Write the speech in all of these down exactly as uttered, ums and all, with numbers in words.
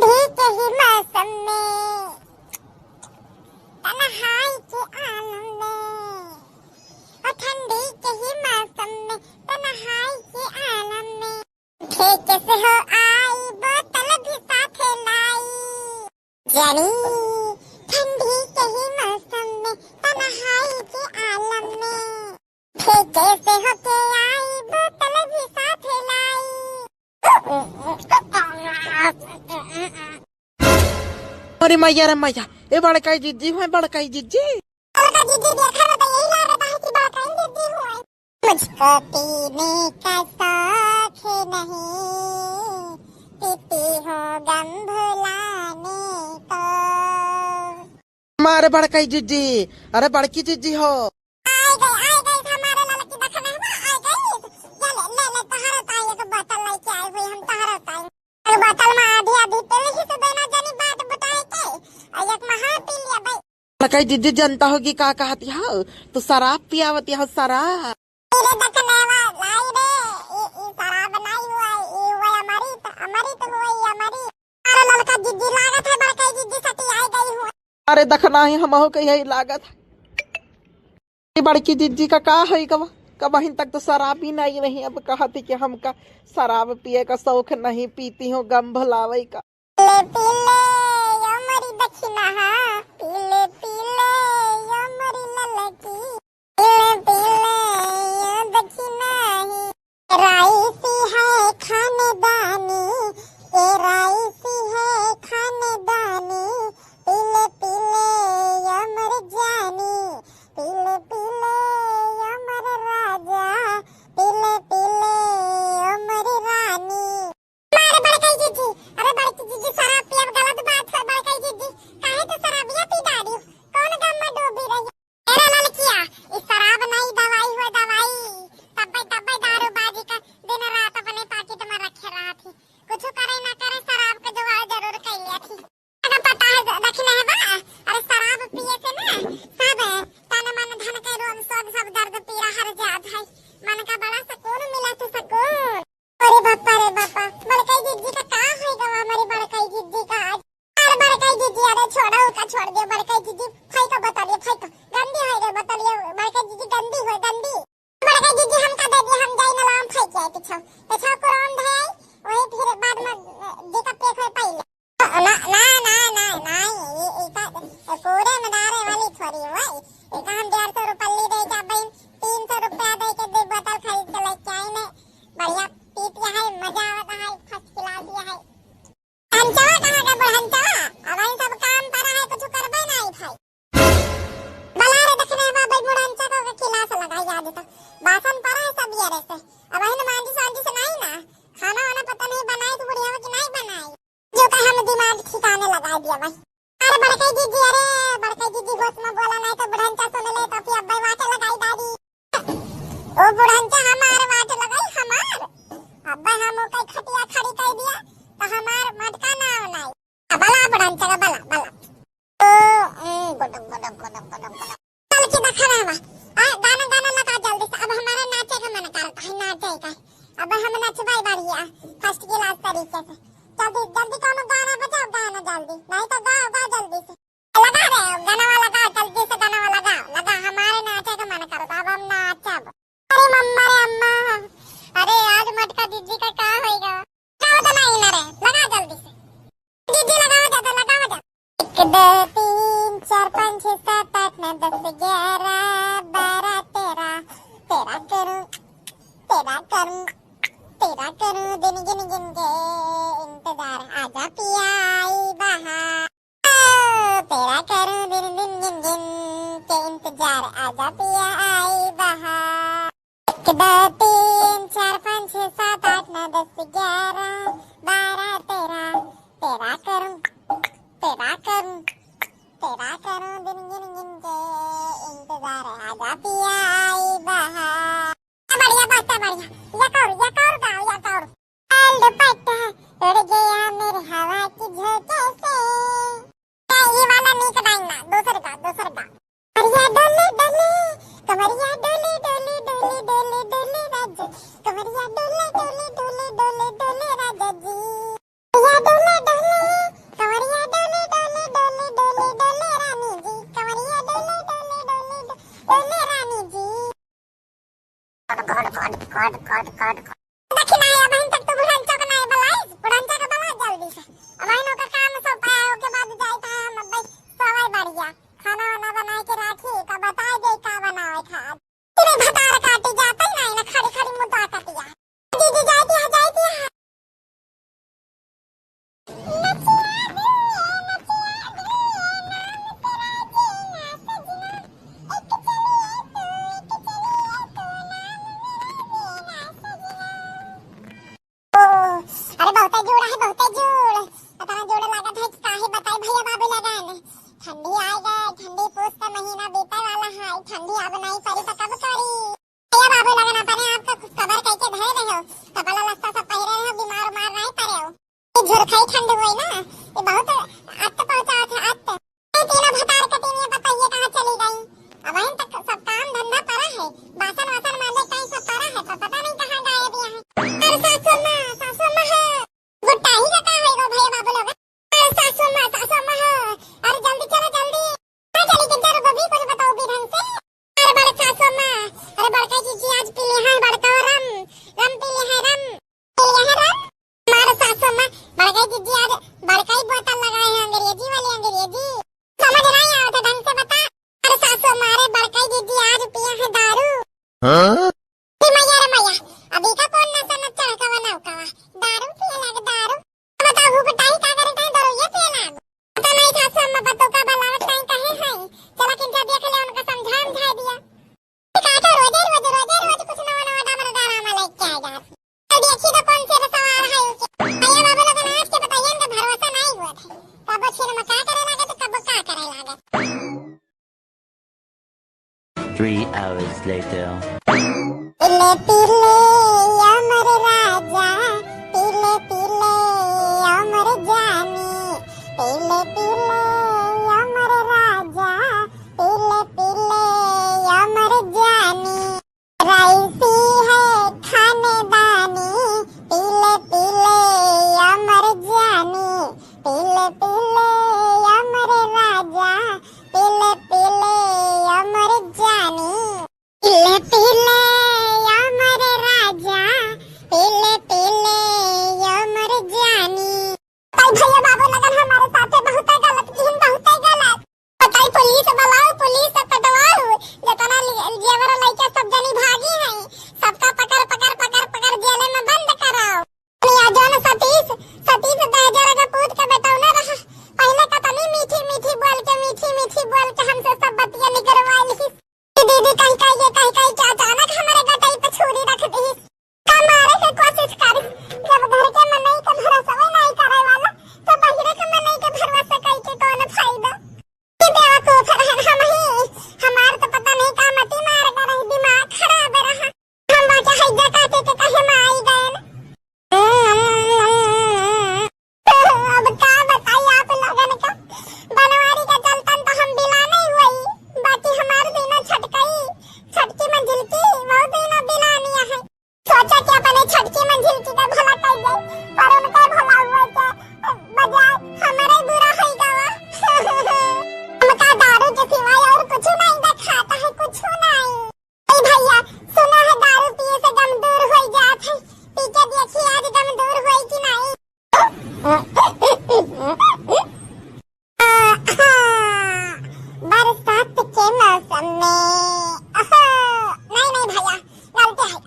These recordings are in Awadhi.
ठंडी के ही मौसम में तन्हाई के आलम में, ओ ठंडी के ही मौसम में तन्हाई के आलम में, ठेके से हो आई बोतल भी साथे लाई। जानी ठंडी के ही मौसम में तन्हाई के आलम में, ठेके से होके आई बोतल भी साथे लाई। अरे मैया रे मैया, ए बड़काई जिज्जी हुए, बड़काई जिज्जी। बड़का जिज्जी देखा ना तो यही लागत है कि बड़काई जिज्जी हुए। मुझको पीने का शौक नहीं, पीती हूँ गम भुलाने को। मारे बड़काई जिज्जी, अरे बड़की जिज्जी हो। आइ गई, आइ गई हमारे ललकी दखनवा, आइ गई। ये ले, ले, ले, तोहरे ताई एक बोतल लेके आई हुई, हम तोहरे ताई। एक बोतल में आधी आधी पी ली तो दोनों जनी बात बताए के, और एक में हाँ पी लिया भाई। ललकाई जिज्जी जानता होगी का कहती हो, तो शराब पियावती हो, शराब। तेरे दखनवा लाई रे, ई, ई शराब नहीं हुआ, ई हुआ अमृत, अमृत हुआ ई अमृत। अरे ललका जिज्जी लागत है, बड़काई जिज्जी सटी आइ गई हुआ। अरे दखना ही हमहू के यही लागत है। ई बड़की जिज्जी का का है गवा? कबहिन तक तो शराबी नहीं रही, अब कहत ही कि हमका शराब पिए का शौक नहीं, पीती हूँ गम भुलावे का। पीले पीले यो मोरी दखिना, पीले पीले यो मोरी ललकी, पीले पीले यो दखिना ही। राईसी है खानदानी, ए राईसी है खानदानी, पीले पीले अमर जानी, पीले पीले अमर राजा, पीले पीले अमर रानी। अरे बड़काई जिज्जी, अरे बड़की जिज्जी, शराब पियब गलत बात है बड़काई जिज्जी, काहे तो शराबिया पी डारी, कौन गम में डूबी रही? अरे ललकिया, ई शराब नहीं दवाई हो दवाई, तब्बे तब्बे दारू बाजी का दिन रात अपने पाकिट में रखे रहत ही, कुछ करे ना करे शराब के जुगाड़ जरूर कर लिया थी। अगर पता है द-, दखिना है बा, अरे शराब पिए से ना सब तन मन धन के रोग सोग सब दर्द पीड़ा हर जात है, मन का बड़ा सुकून मिला थे सुकून। अरे बापा रे बापा, बड़काई जिज्जी का का होई गवा हमारी बड़काई जिज्जी का आज। अरे बड़काई जिज्जी, अरे छोड़ो का, छोड़ दियो बड़काई जिज्जी, फेंको बोतलिया, फेंको, गंदी होई गई बोतलिया, बड़काई जिज्जी गंदी होई, गंदी। बड़काई जिज्जी हमका दे दियो, हम जाई नलवा में फेंक आई पिछाव, पिछाव कुरान धे आई, वही फिर बाद में, अ, जी का पेट होई पहिले। ना, ना, ना, ना, ना, ये, ये का, कूड़े में डारे वाली थोड़ी हुआ है। ये का हम डेढ़ सौ रुपये ले दे के, अब तीन सौ रुपया दे के दो बोतल खरीद के लेके आई ने। बढ़िया पीत है, मजा आवत है, first class है। बुढ़ंचा कहाँ का बुढ़ंचा? अब हम सब काम पड़ा है, कुछ करबे नहीं भाई। बला रे दखनवा, भाई बुढ़ंचा को के खिलास लगाई आज तो। बासन पड़ा है सब ये रे से। अब हम मांजी सांजी से नहीं ना। खाना वाना पता नहीं बनाए तो बुढ़िया कि नहीं बनाए। जो का हम दिमाग ठिकाने लगा दिया भाई। अरे बड़काई जिज्जी, अरे बड़काई जिज्जी होश में बोला नहीं तो बुढ़ंचा सुन ले तो फिर अब्बे वाटे लगाई दादी। ओ बुढ़ंचा हमार वाटे लगाई हमार। अब्बे हम ओके खटिया खड़ी कर दिया तो हमार मटका ना बनाई। बला बुढ़ंचा का बला, बला। ओ, ए, गुडुक, गुडुक, गुडुक, गुडुक, गुडुक। चल के देखा रहा बा। आ, गाना, गाना लगा जल्दी से। अब हमारा नाचे का मन करता है, नाचे का। अब हम नचवाई बढ़िया, first class तरीके से। जल्दी, जल्दी कौनो गाना बजाओ, गाना जल्दी। नहीं तो गाओ, गाओ जल्दी से। लगा रे, गाना वाला गाओ, जल्दी से गाना वाला गाओ। लगा, हमारे नाचे का मन करता, अब हम नाचब। अरे मम्मा रे अम्मा, अरे आज मटका जिज्जी का का होई गवा? गाओ तो नहीं ना रे, लगा जल्दी से। जिज्जी लगाओ जा, तो लगाओ जा। एक, दो, तीन, चार, पाँच, छः, सात, आठ, नौ, दस, ग्यारह, बारह, तेरह। तेरह करूँ, तेरह करूँ, तेरह करूँ, दिन गिन गिन के इंतजार। आजा पिया आई बहार। तेरा करूं दिन दिन गिन गिन के इंतजार, आजा पिया आई बहार। एक, दो, तीन, चार, पाँच, छः, सात, आठ, नौ, दस, ग्यारह, बारह, तेरह। तेरा करूं, तेरा करूं, तेरा करूं दिन गिन गिन के इंतजार, आजा पिया आई बहार। बढ़िया, बहुत बढ़िया। एक और, एक और गाओ, एक और। बाल दुपट्टा उड़ गया मेरे हवा के झोंके से। ए, ई वाला नीक गाइन ना, दोसर गा, दोसर गा। कमरिया डोले, डोले, कमरिया डोले, डोले, डोले, डोले, डोले राजा। कमरिया डोले, डोले, डोले, डोले, डोले राजा जी। Cut, cut, cut. देखी ना, अबहिन तक तू बुढ़नचा के नाई बलाइस, बुढ़नचा के बला जल्दी से। अबहिन ओकर काम सब पाया, ओके बाद जाई था हम अब सवाई बढ़िया। खाना वाना बनाए के राखी, का बताए दे का बनावे था। तेरे भतार काटी जाता ही नहीं ना, खड़ी खड़ी मुद्दा कटिया। दीदी जाती है, जाती है। ओ, अरे बहुते जोड़ है, बहुते जोड़। इतना जोड़ लागत है कि काहे बताई भैया बाबू लगन। ठंडी आ गए, ठंडी पूस का महीना बीते वाला है, ठंडी अब नहीं पड़ी तो कब पड़ी? भैया बाबू लगन अपने आप का कवर करके धरे रहो, कपड़ा लत्ता सब पहिरे रहो, बीमार उमार नहीं पड़े हो। ये झुरखाई ठंड हुई ना, ये बहुत अत्त पहुंचावत है, अत्त। ये तीनों भतार के तीनिया बताइए कहाँ चली गई? अब तक सब काम धंधा पड़ा है, बासन वासन मांजे टाइम सब पड़ा है, तो पता नहीं कहाँ गायब यहाँ है। अरे सासू माँ, सासू माँ है, गुट्टा ही का का होएगा भैया बाबू लोग? अरे सासू माँ, सासू माँ है, अरे जल्दी चलो जल्दी। हाँ चली किंकर गोभी कुछ बताओ भी ढंग से। अरे बड़े सासू माँ, अरे बड़का जीजी आज पी ले हैं बड़का रम, रम पी ले हैं रम। पी ले हैं रम? हमारे सासू माँ, बड़का जीजी आज बड़का ही बोतल लगाए हैं अंग्रेजी वाली अंग्रेजी। समझ नहीं आवत है ढंग से बता। अरे सासू माँ, अरे बड़का जीजी आज पिए हैं दारू। हाँ? अरे मैया रे मैया, अभी का कौन नशा न चढ़ का बनाओ का? दारू पिए लाग दारू। बताओ, भूख टाई का करे, टाई दारू ये पिए लाग। पता नहीं सासू अम्मा पतोह का बलावत टाई कहे हैं। चला किनका देख ले, उनका समझा, समझा दिया। का तो रोजे, रोज, रोजे, रोज कुछ नवा, नवा डामर डरामा लेके आ जात। तो देखी तो कौन से सवार है उके। भैया बाबू लोगन आज के बताइए, इनका भरोसा नहीं हुआ था। कब छिन में का करे लागे तो कब का करे लागे। Three hours later. पीले पीले अमर राजा, पीले पीले अमर जानी, पीले पीले अमर राजा, पीले पीले अमर जानी। रईसी है खानदानी, पीले पीले अमर जानी, पीले पीले अमर राजा, पीले पीले अमर जानी। पीले पीले अमर राजा, पीले पीले अमर जानी। भाई भैया बाबू लगन हमारे साथे बहुते गलत किहिन, बहुते गलत। बताई पुलिस बुलाओ, पुलिस पटवाओ, जतना लि-, जेवर लइका सब जनी भागी हैं, सबका पकड़, पकड़, पकड़, पकड़ जेले में बंद कराओ। या जौन सतीश, सतीश दहजर का पूत का बेटौना रहा, पहले कतनी मीठी मीठी बोल के, मीठी मीठी बोल के हमसे सब बतिया निकरवा ली। दीदी कहीं कहीं ये कहीं कहीं के अचानक हमारे गटई पे छुरी रख दी। का मारे के कोशिश करी, जब घर के मनई के भरोसा नहीं करे वाला, तो बहिरे के मनई के भरोसा कई के कौन फायदा? कि बेवकूफ रहन हम ही, हमार तो पता नहीं का मती मार के रही, दिमाग खराब रहा। हम बाटे हैजा काटे के कहे में आई गए। अब का बताई आप लोगन का, बनवारी का चलतन तो हम बिलाने हुई, बाकी हमार दीना छटकई, छटकी मंजिल की, वो दीना बिलानिया है। सोचा कि अपने छटकी मंजिल की का भला कर जाए, पर उनका भला हुआ के बजाय हमारे बुरा हो गवा। हमका दारू के सिवाय और कुछ नहीं दिखाता है, कुछ नहीं। ए भैया, सुना है दारू पिए से गम दूर हो जात है, पी के देखी आज गम दूर होई कि नहीं। बरसात के मौसम में, अहो, नहीं, नहीं भैया, गलती है।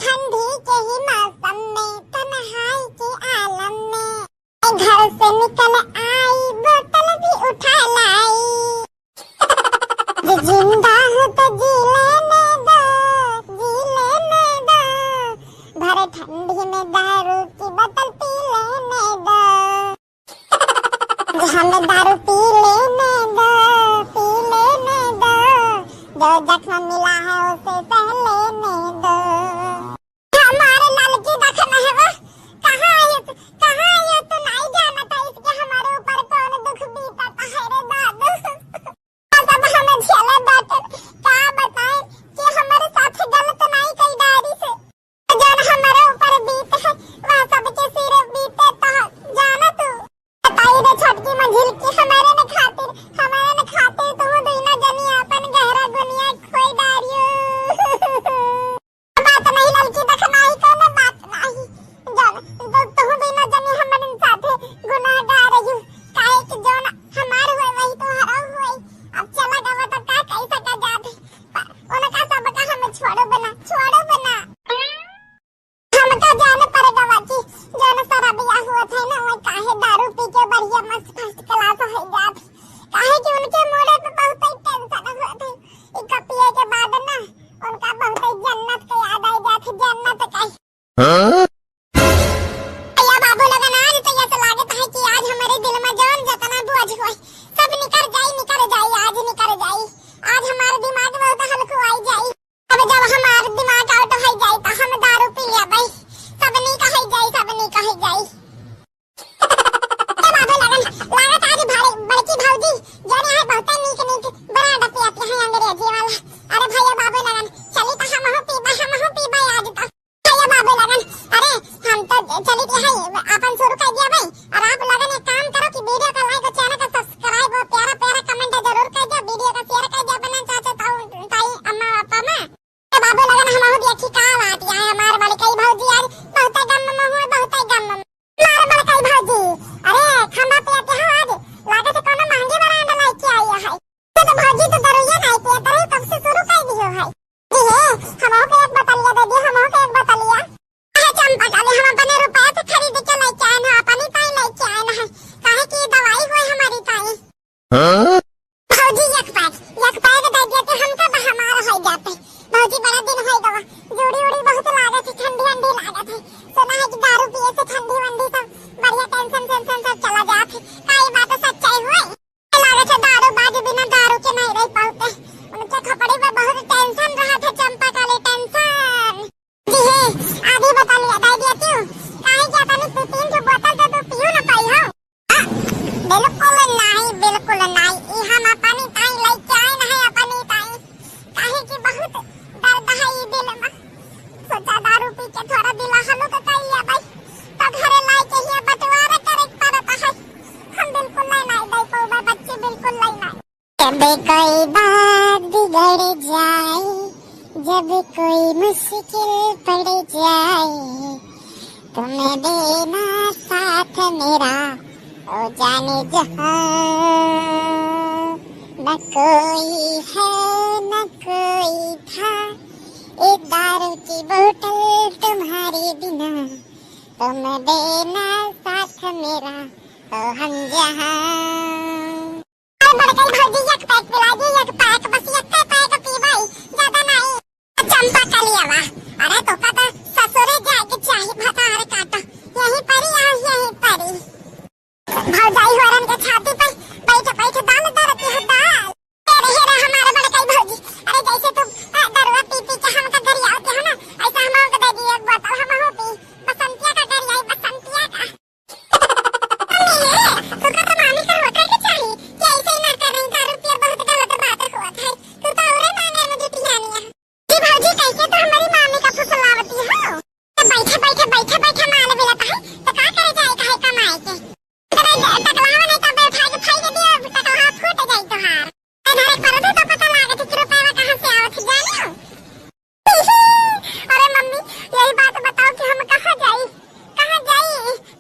ठंडी के ही मौसम में, तन्हाई के आलम में, घर से निकल आई, बोतल भी उठा लाई। जिंदा हूँ तो जी लेने दो, जी लेने दो, भरे ठंडी में दारू की बोतल पी लेने दो। हमें दारू पी लेने दो, पी लेने दो, जो जख्म मिला है उसे सह लेने दो। हमारे ललकी दखन है वो, कहाँ है, कहाँ है, तो नहीं जानता इसके हमारे ऊपर कौन दुख बीता है रे दादू। सब हमें झेले बाटन, का बताएं कि हमारे साथ गलत नहीं कई डारी से। जौन हमारे ऊपर बीत है, वह सबके सिर बीते तो जाना तू। बताई रे छोटकी मंझिल की हमारे न खातिर, हमारे न खातिर तू दुइना जनी अपन गहरा गुनिया खोई डारियो। कि भौजी, जौन है बहुते नीक नीक brand पियत है अंग्रेजी वाला। अरे भैया बाबू लगन, चली त हमहू पीबा, हमहू पीबा आज त। भैया बाबू लगन, अरे हम तो चली त है, अपन शुरू कर दिया भाई। और आप लगन एक काम करो कि video का like और channel का subscribe और प्यारा प्यारा comment जरूर कर दियो, video का share कर दियो अपने चाचा ताऊ, ताई, अम्मा, पापा में। ए बाबू लगन, हमहू देखी का बात है, हमार बड़कई भौजी आज बहुते गम में हुए, बहुते गम में। हमार बड़कई भौजी, अरे खंबा पे आते हो आज, लागत है कोनो महंगी brand लेके आई है। तो, तो भौजी तो दरुइया नहीं पियत रही, कब से शुरू कर दियो है। जी हे, हमहू के एक बोतलिया दे दियो, हमहू के एक बोतलिया। अरे चंपा काली, हम अपने रुपया से खरीद के लेके आए ना, अपनी ताई लेके आए ना है, काहे कि दवाई हुए हमारी ताई। हाँ? भौजी एक pack, एक pack दे देते हमका, बा हमार हो जाते। भौजी बड़ा दिन हो गवा, जूड़ी उड़ी बहुत लागत है, ठंडी ठंडी लागत है। सुना है कि दारू पिए से ठंडी वंडी सब बढ़िया tension tension सब चला जात है। का ई बात सच्चाई हुए? लागत है दारू बाज बिना दारू के नहीं रह पाते। उनके खोपड़ी पे बहुत tension रहत है चंपा काली, tension। जी हे, आधी बोतलिया दे दिया तू। काहे कि अपनी दू तीन ठो बोतल तो तू पियो ना पाई हो। आ, बिल्कुल नहीं, बिल्कुल नहीं। ई हम अपनी ताई लेके आए नहीं, अपनी ताई। काहे कि बहुत दर्द है ई दिल में। सोचा दारू पी के थोड़ा दिल हल्का कर लिया भाई। तो घरे लाई के ही बंटवारा करे के पड़ता है। हम बिल्कुल नहीं, नहीं दे पाऊँ मैं बच्ची, बिल्कुल नहीं, नहीं। जब कोई बात बिगड़ जाए, जब कोई मुश्किल पड़ जाए, तुम देना साथ मेरा, ओ जाने जहां। न कोई है, न कोई था, एक दारू की बोतल तुम्हारे बिना, तुम देना साथ मेरा, ओ हम जहां। अरे बड़कई भौजी, एक pack पिला दी, एक pack, बस एक pack पीबाई, ज्यादा नहीं। चंपा कलियावा, अरे तोका तो ससुरे जाए के चाही, भतार काटा, यहीं परी आ, यहीं परी। भौजाई होरन के छाती पर बैठ बैठ दाल दरती है, दाल। हे रे, हे रे, हमारे बड़कई भौजी, अरे जैसे तू, अ, दरुआ पी पी के हमका गरियावते हो ना, ऐसा हमहू के दे दी एक बोतल, हमहू पी। बसंतिया का गरियाई, बसंतिया का। मम्मी, तोका तो मामी का रोके के चाही कि ऐसे ही ना कर रही, दारू पिए बहुत गलत बात हुआ था। तू तो औरे मांगे में जुटियानी है। जी भौजी, कैसे तो हमारी मामी का फुसलावती हो? तो बैठे, बैठे, बैठे, बैठे माल मिलता है, तो का करे जाए, काहे कमाए के? इतना ज-, टकलावा नहीं तो बैठा के फेंक दियो, टकलावा फूट जाई तोहार। ए, धरे पर दे तो पता लागे कि रुपया कहाँ से आवत है, जानियो? अरे मम्मी, यही बात बताओ कि हम कहाँ जाई, कहाँ जाई?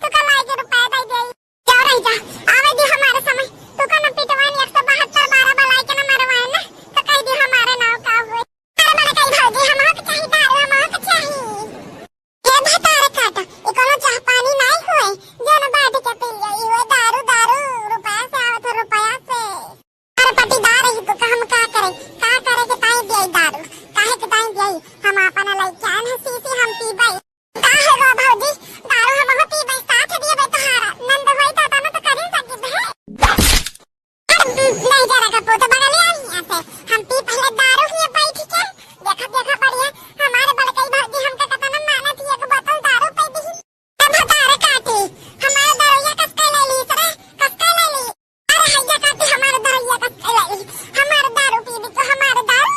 तू कल आए के रुपया दे दे। जाओ रह जा, आवे दी हमारे समय। तू का ना पिटवान एक सौ बहत्तर बारह बलाए के ना मरवाए ना, तो कह दी हमारे नाव का हुए। अरे बड़कई भौजी, हम हक चाही दारू, हम हक चाही। ये भतार काटा, ये कोनो चाह पानी नहीं हुए, जो न बांट के पी जाई हुए, दारू, दारू, रुपया से आवत है, रुपया से। अरे पटीदार ही तो हम का करे, का करे के ताई दिया दारू, काहे के ताई दिया? हम आपन लइका न शीशी हम पीबे। का है गो भौजी, दारू हम हो पीबे, साथ दिए बे तोहारा, नंद होई तो तनो तो करिन सकी बे। अरे नहीं जरा का पोत बगले आ यहाँ से, हम पी पहले दारू ही बैठ के, देखा देखा बढ़िया, हमारे बड़कई भौजी हमका कतना मानत ही, एक बोतल दारू पी दी। ए भतार काटी, हमार दरुइया कस के ले ली, सरे, कस के ले ली। अरे हैया काटी, हमार दरुइया कस के ले ली। हमार दारू पीबी तो हमार दारू।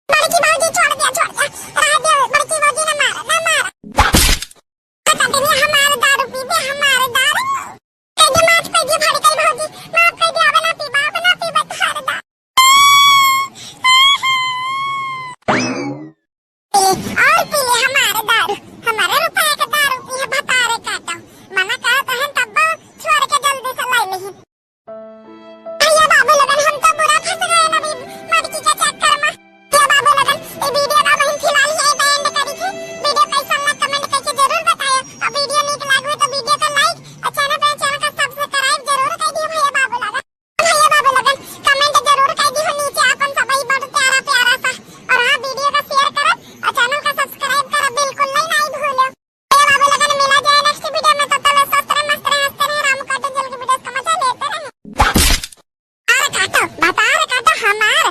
बड़की भौजी छोड़ दिया, छोड़ दिया। रह दे, बड़की भौजी ना मार, ना मार। काटी ने हमार दारू पीबी, हमार दारू। कह दे माफ कर दे, बड़की भौजी, माफ कर दे, अब ना पीबा, अब ना पीबा तोहार दारू। पी ले, और पी ले हमार दारू, हमारे रुपया के दारू पी है भतारे काटो। मना करत हन तब छोड़ के जल्दी से लाई लेही। भैया बाबू लोगन, हम तो बुरा फंस गए ना अभी मटकी के चक्कर में। भैया बाबू लोगन, ये video का वहीं फिलहाल यहीं पे end करी थी। Video कैसा लगा comment करके जरूर बताइए, और video नीक लागू है तो video का like और channel पे channel का subscribe जरूर कर दियो भैया बाबू लोगन। भैया बाबू लोगन, comment जरूर कर दिहो नीचे आपन सबही बड़ प्यारा प्यारा सा। और हाँ, video का share करब और channel का subscribe करब बिल्कुल नहीं, नहीं भूलो। भैया बाबू लोगन, मिला जाए next video में, तब तक स्वस्थ रहे, मस्त रहे, हंसते रहे, रामू cartoon channel की videos का मजा लेते रहे। अरे काटो, भतार काटो हमार।